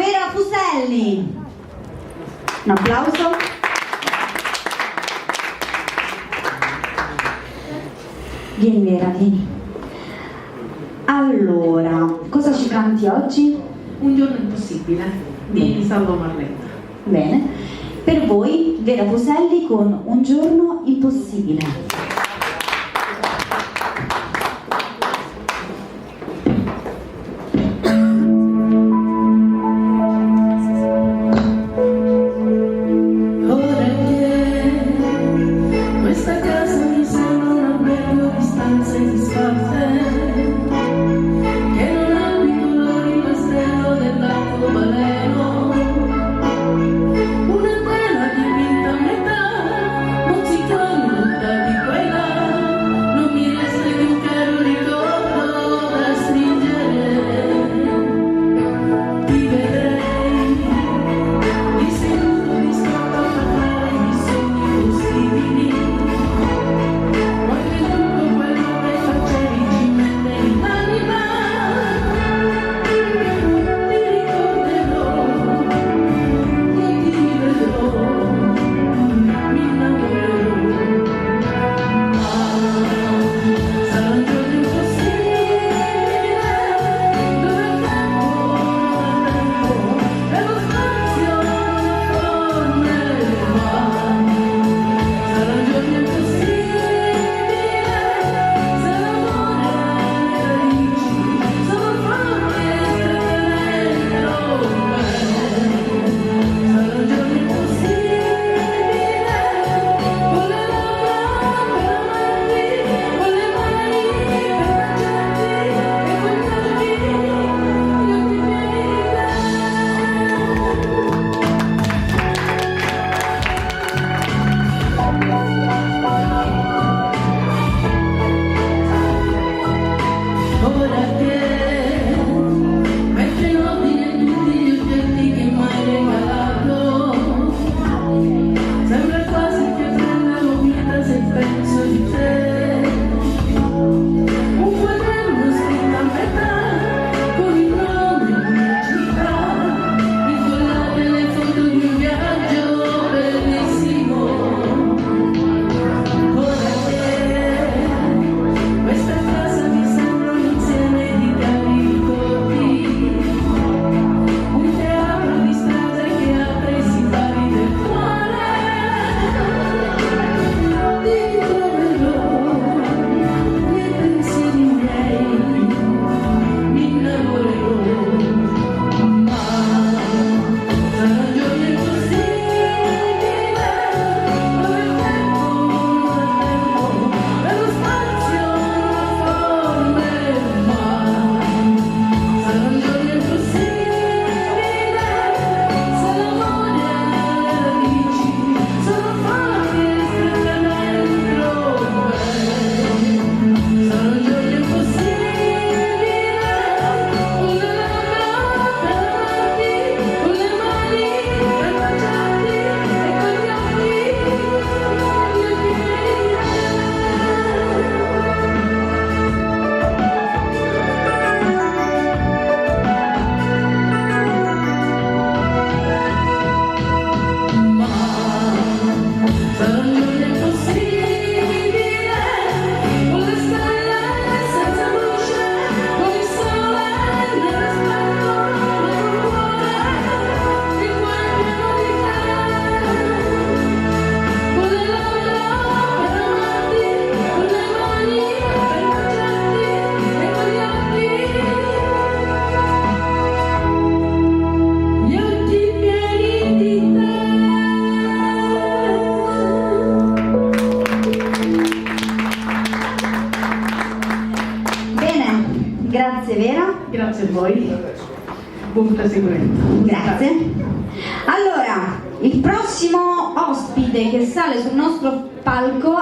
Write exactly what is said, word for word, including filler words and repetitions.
Vera Fuselli. Un applauso. Vieni, Vera, vieni. Allora, cosa ci canti oggi? Un giorno impossibile di Salvo Marletta. Bene. Per voi, Vera Fuselli con Un giorno impossibile. Ora che questa casa mi sembra un albergo di stanze disfatte, che non ha più colori, il castello dell'arcobaleno, una tela dipinta a metà, mozzichini buttati qua e là, non mi resta che un caro ricordo da stringere. Ti vedrei, di seguito, distratto a parlare di sogni possibili, ma che tutto quello che facevi ci mette in anima. Ti ricorderò, io ti rivedrò, mi innamorerò. Ora che metti in ordine tutti gli oggetti che mi hai regalato, sembra quasi che prendano vita se penso di te. Un quaderno scritto a metà con il nome e una città, incollate le foto di un viaggio bellissimo. Ora che questa casa mi sembra un insieme di cari ricordi, un teatro di strade che apre i siparii del cuore. Ti troverò nei pensieri miei, mi innamorerò, ma sarà un giorno impossibile, dove il tempo non ha tempo e lo spazio non ha forme, ma sarà un giorno impossibile, se l'amore ha le radici, sarà facile stringerla dentro me. Sarà un giorno impossibile, con le labbra per amarti, con le mani per baciarti e con gli occhi, con gli occhi miei. Bene, grazie Vera. Grazie a voi. Buon proseguimento. Grazie. Allora, il prossimo ospite che sale sul nostro palco